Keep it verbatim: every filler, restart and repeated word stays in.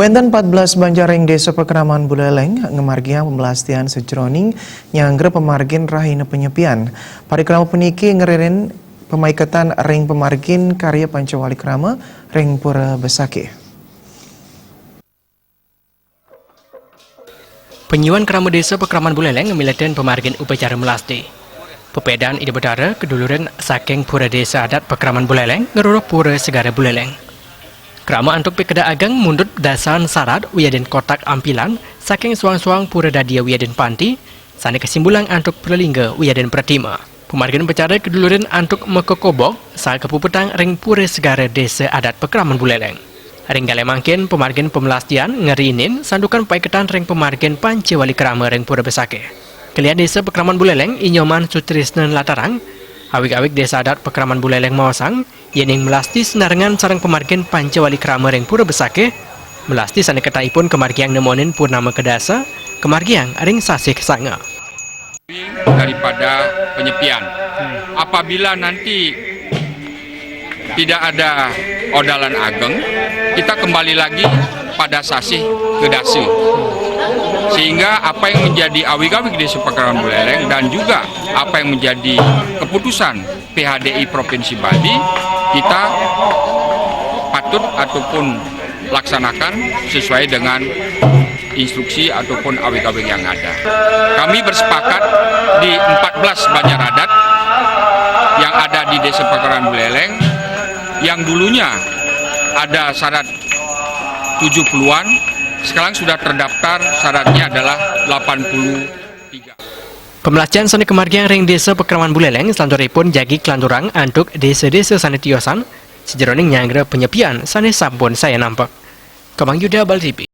Enten empat belas banjar ring Desa Pakraman Buleleng ngamargiang pemelastian sajeroning nyanggra pamargin rahina Penyepian. Parikrama puniki ngriin pamaiketan ring pamargin karya Pancawali Krama ring Pura Besakih. Panyuan Krama Desa Pakraman Buleleng miletin pamargin upacara melasti. Pepedan Ida Betara kadulurin saking Pura Desa Adat Pakraman Buleleng ngeruruh Pura Segara Buleleng. Krama antuk pikeda ageng mundut dasan sarat wiadin kotak ampilan saking suang-suang pura dadia wiadin panti, sane kasimbulang antuk pralingga wiadin pratima. Pamargin upacara kadulurin antuk makakobog sane kapuputang ring Pura Segara Desa Adat Pakraman Buleleng. Ring galah mangkin pamargin pamelastian ngriinin santukan paiketan ring pamargin Pancawali Krama ring Pura Besakih. Kelian Desa Pakraman Buleleng I Nyoman Sutrisna nlatarang, awig-awig Desa Adat Pakraman Buleleng maosang, yening melasti sinarengan sareng pamargin Pancawali Krama ring Pura Besakih, melasti sane ketahipun kamargiang nemonin purnama kedasa, kamargiang ring sasih kesanga. Daripada Penyepian. Apabila nanti tidak ada odalan ageng, kita kembali lagi pada sasih kedasa. Sehingga apa yang menjadi awig-awig Desa Pakraman Buleleng dan juga apa yang menjadi keputusan P H D I Provinsi Bali, kita patut ataupun laksanakan sesuai dengan instruksi ataupun awig-awig yang ada. Kami bersepakat di empat belas banjar adat yang ada di Desa Pakraman Buleleng, yang dulunya ada syarat tujuh puluhan, sekarang sudah terdaftar, syaratnya adalah delapan puluh tiga. Pamelastian sane kamargiang ring Desa Pakraman Buleleng salanturipun jagi kalanturang antuk desa-desa sane tiosan sajeroning nyanggra Penyepian sane sampun sayan nampek. Komang Yuda, Bali T V.